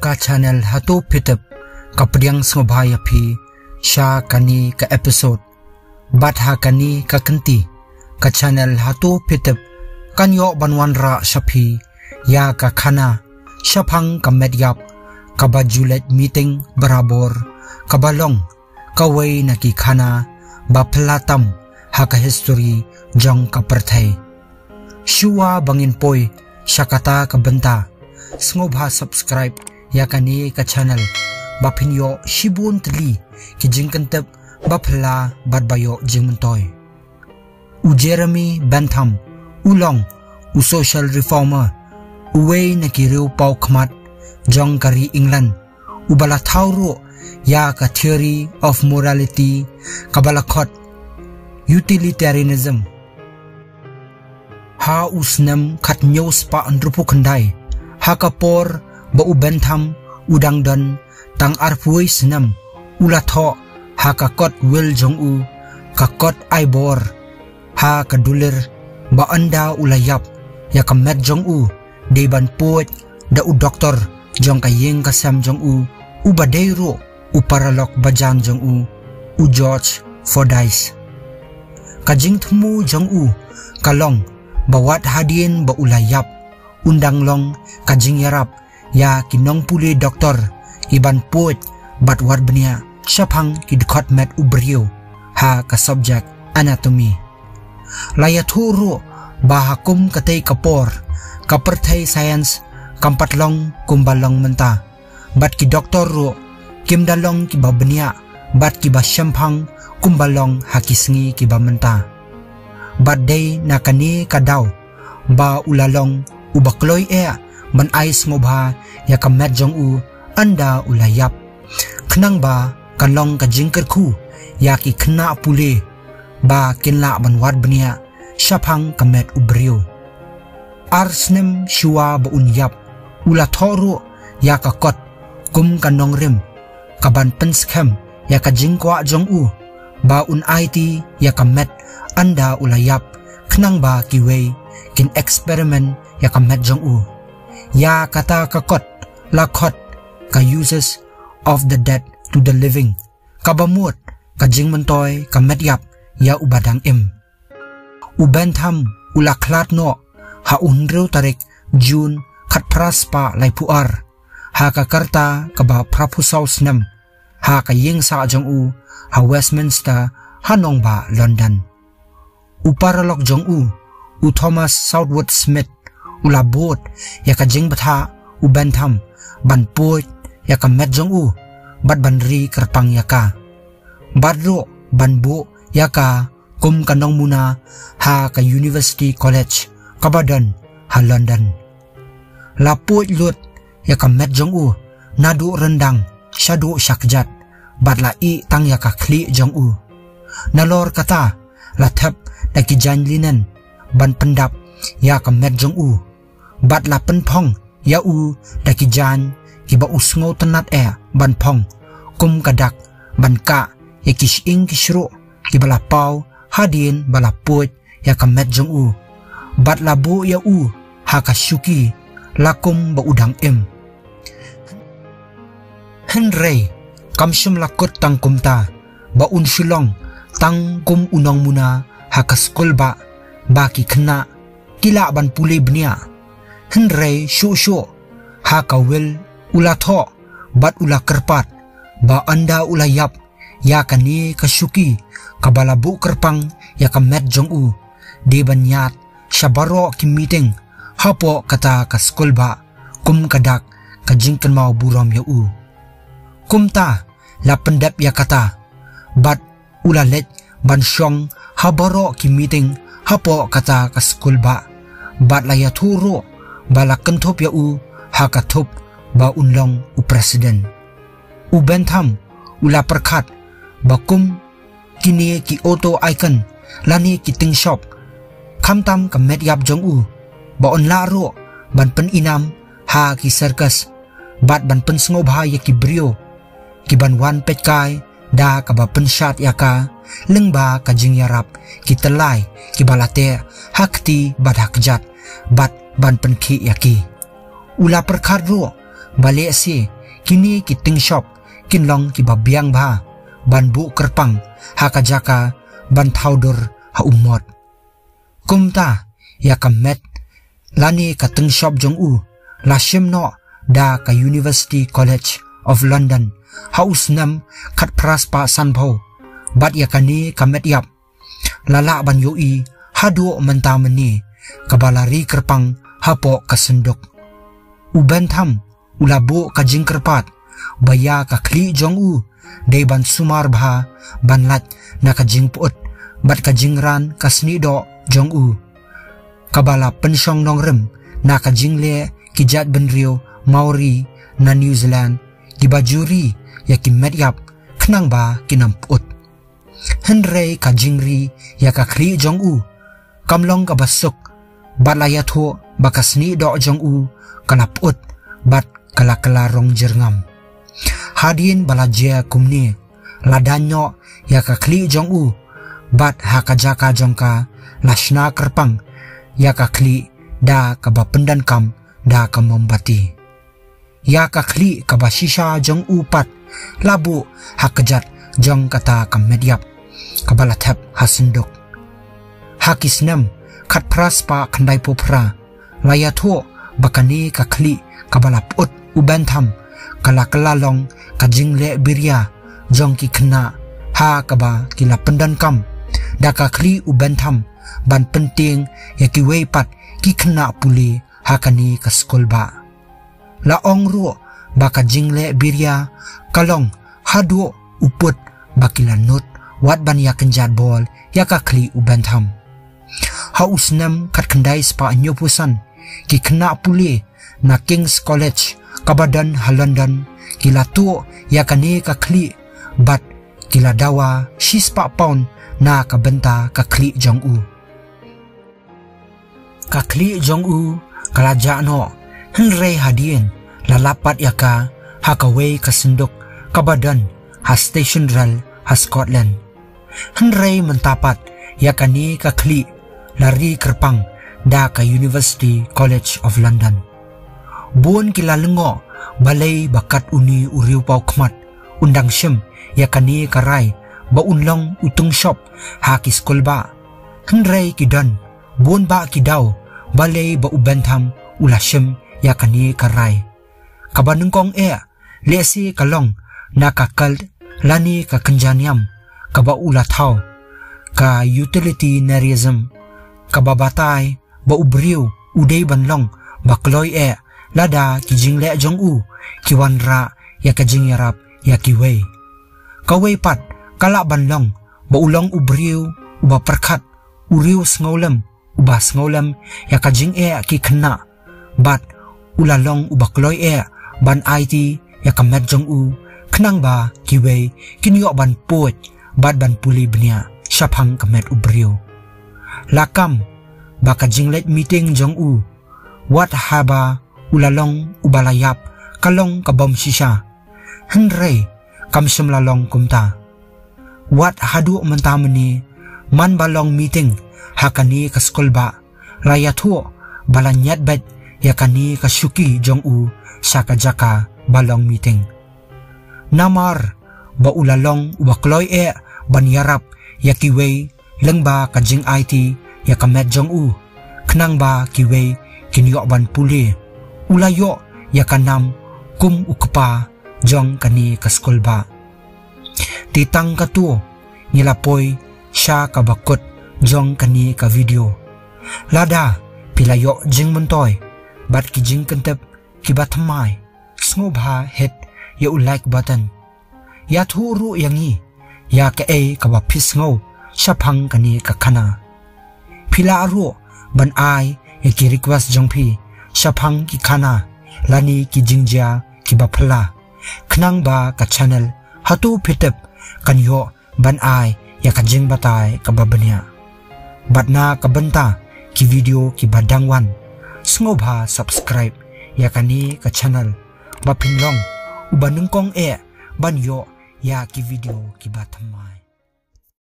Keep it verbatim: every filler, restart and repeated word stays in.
Ka channel Hato Phi Tip ka pdiang sngewbha ïa phi sha kane ka episode. Bad ha kane ka kynti, ka channel Hato Phi Tip kan ïoh ban wanrah sha phi ïa ka khana shaphang ka met ïap kaba ju leit meeting barabor, kaba long kawei na ki khana ba phylla tam ha ka history jong ka pyrthei. Shuwa ba ngin poi sha kata ka bynta, sngewbha subscribe ïa kane ka channel ba phin ïoh shibun tylli ki jingkyntip ba phylla bad ba ïoh jingmyntoi. U Jeremy Bentham u long u social reformer, uwei na ki riewpaw khmat jong ka ri England, uba la thaw ruh ïa ka theory of morality kaba la khot utilitarianism. Ha u snem khathynñiew spah hynriewphew khyndai, ha ka por ba u Bentham u dang don tang arphew snem, u la thoh ha ka kot will jong u, ka kot ai bor ha ka dulir, ba ynda u la ïap, ïa ka met jong u dei ban pud da u doktor jong ka ïing ka sem jong u, uba dei ruh u paralok bajan jong u, u George Fordyce. Ka jingthmu jong u ka long ba wat hadien ba u la ïap, un dang long ka jingïarap ïa ki nongpule doktor, i ban pud bad wad bniah shaphang ki dkhot met u briew ha ka subject anatomy. La ïathuh ruh ba ha kum katei ka por, ka pyrthei science kam pat long kumba long mynta, bad ki doktor ruh kim da long kiba bniah bad kiba shemphang kumba long ha ki sngi kiba mynta. Bad dei na kane ka daw ba u la long uba kloi eh ban ai sngewbha ïa ka met jong u ynda u la ïap, khnang ba kan long ka jingkyrkhu ïa ki khynnah pule ba kin lah ban wad bniah shaphang ka met u briew. Ar snem shuwa ba un ïap, u la thoh ruh ïa ka kot kum ka nongrim, ka ban pynskhem ïa ka jingkwah jong u ba un aiti ïa ka met ynda u la ïap, khnang ba kiwei kin experiment ïa ka met jong u. Ïa kata ka kot la khot ka Uses of the Dead to the Living, kaba mut ka jingmyntoi ka met ïap ïa uba dang im. U Bentham u la khlad noh ha u hynriew tarik June khatphra spah laiphew ar, ha ka rta kaba phraphew saw snem, ha ka ïing sah jong u ha Westminster, ha nongbah London. U paralok jong u, u Thomas Southwood Smith, u la bud ïa ka jingbthah u Bentham ban pud ïa ka met jong u bad ban ri kyrpang ïa ka, bad ruh ban buh ïa ka kum ka nongmuna ha ka University College kaba don ha London. La pud lut ïa ka met jong u naduh ryndang shaduh shakjat, bad la ih tang ïa ka khlieh jong u. Nalor kata, la thep da ki jaiñ linen ban pyndap ïa ka met jong u, bad la pynphong ïa u da ki jaiñ kiba u sngewtynnad eh ban phong, kum ka dak ban kah ïa ki shyieng ki shruh kiba la paw hadien ba la pud ïa ka met jong u, bad la buh ïa u ha ka shuki la kum ba u dang im. Hynrei kam shym la kut tang kumta, ba un shu long tang kum u nongmuna ha ka skulbah, ba ki khynnah ki lah ban pule bniah. Hynrei shuh shuh, ha ka will u la thoh bad u la kyrpad ba ynda u la ïap, ïa kane ka shuki kaba la buh kyrpang ïa ka met jong u, dei ban ïaid sha baroh ki meeting hapoh kata ka skulbah, kum ka dak ka jingkynmaw burom ïa u. Kumta la pyndep ïa kata, bad u la leit ban shong ha baroh ki meeting hapoh kata ka skulbah, bad la ïathuh ruh ba la kynthup ïa u ha ka thup ba un long u president. U Bentham u la pyrkhat ba kum kine ki auto icon lane ki tyngshop, khamtam ka met ïap jong u, ba un lah ruh ban pynïnam ha ki circus, bad ban pynsngewbha ïa ki briew ki ban wan peitkai da kaba pynshad ïa ka, lyngba ka jingïarap ki tyllai kiba la teh ha kti bad ha kjat, bad ban pynkhih ïa ki. U la pyrkhat ruh Ba lehse kine ki tyngshop kin long kiba biang bha ban buh kyrpang ha ka jaka ban thaw dur ha u mot. Kumta ïa ka met lane ka tyngshop jong u la shim noh da ka University College of London ha u snem khatphra spah sanphew. Bad ïa kane ka met ïap la lah ban ïohi haduh mynta mynne kaba la ri kyrpang hapoh ka synduk. U Bentham u la buh ka jingkyrpad ba ïa ka khlieh jong u dei ban sumar bha ban lait na ka jingpyut bad ka jingran ka snieh doh jong u, kaba la pynshong nongrim na ka jingleh ki jaitbynriew Maori na New Zealand, kiba ju ri ïa ki met ïap khnang ba kin ym pyut. Hynrei ka jingri ïa ka khlieh jong u kam long kaba suk, bad la ïathuh ba ka snieh doh jong u ka la pyut bad ka la kylla rong jyrngam. Hadien ba la jia kumne, la daiñ noh ïa ka khlieh jong u, bad ha ka jaka jong ka la shna kyrpang ïa ka khlieh da kaba pyndonkam da ka mombati. Ïa ka khlieh kaba shisha jong u pat la buh ha kjat jong kata ka met ïap kaba la thep ha synduk. Ha ki snem khatphra spah khyndaiphew phra, la ïathuh ba kane ka khlieh kaba la pyut u Bentham ka la kylla long ka jingleh biria jong ki khynnah, ha kaba ki la pyndonkam da ka khlieh u Bentham ban pyntieng ïa kiwei pat ki khynnah pule ha kane ka skulbah. La ong ruh ba ka jingleh biria ka long haduh u pud ba ki la nud wat ban ïa kynjat bol ïa ka khlieh u Bentham. Ha u snem khatkhyndai spah hynñiewphew san, ki khynnah pule na King's College kaba don ha London ki la tuh ïa kane ka khlieh, bad ki la dawa shispah pound na ka bynta ka khlieh jong u. Ka khlieh jong u ka la jah noh, hynrei hadien la lap pat ïa ka ha kawei ka synduk kaba don ha station rail ha Scotland. Hynrei mynta pat ïa kane ka khlieh la ri kyrpang da ka University College of London. Bun ki la lyngngoh balei ba kat une u riewpaw khmat un dang shim ïa kane ka rai ba un long u tyngshop ha ki skulbah. Hynrei ki don bun bah ki daw balei ba u Bentham u la shim ïa kane ka rai. Kaba nyngkong eh, lehse ka long na ka cult lane ka kynja niam kaba u la thaw, ka utilitarianism, kaba batai ba u briew u dei ban long ba kloi eh lada ki jingleh jong u ki wanrah ïa ka jingïarap ïa kiwei. Kawei pat ka lah ban long ba u long u briew uba pyrkhat, u riew sngewlem uba sngewlem ïa ka jingeh ki khynnah, bad u la long uba kloi eh ban aiti ïa ka met jong u, khnang ba kiwei kin ïoh ban pud bad ban pule bniah shaphang ka met u briew. La kam ba ka jingleit meeting jong u, wat haba u la long uba la ïap, ka long ka bym shisha. Hynrei kam shym la long kumta. Wat haduh mynta mynne, man ba long meeting ha kane ka skulbah, la ïathuh ba la ñiad beit ïa kane ka shuki jong u sha ka jaka ba long meeting. Namar ba u la long uba kloi eh ban ïarap ïa kiwei lyngba ka jingaiti ïa ka met jong u, khnang ba kiwei kin ïoh ban pule, u la ïoh ïa ka nam kum u kpa jong kane ka skulbah. Te tang katto ngi la poi sha kaba kut jong kane ka video. Lada phi la ïoh jingmyntoi bad ki jingkyntip kiba thymmai, sngewbha hit ïa u like button. Ïathuh ruh ïa ngi ïa kaei kaba phi sngew shaphang kane ka khana. Phi lah ruh ban ai ïa ki request jong phi shaphang ki khana lane ki jingjia kiba phylla, khnang ba ka channel Hato Phi Tip kan ïoh ban ai ïa ka jingbatai kaba bniah. Bad na ka bynta ki video kiba dang wan, sngewbha subscribe ïa kane ka channel ba phin long uba nyngkong eh ban ïoh ïa ki video kiba thymmai.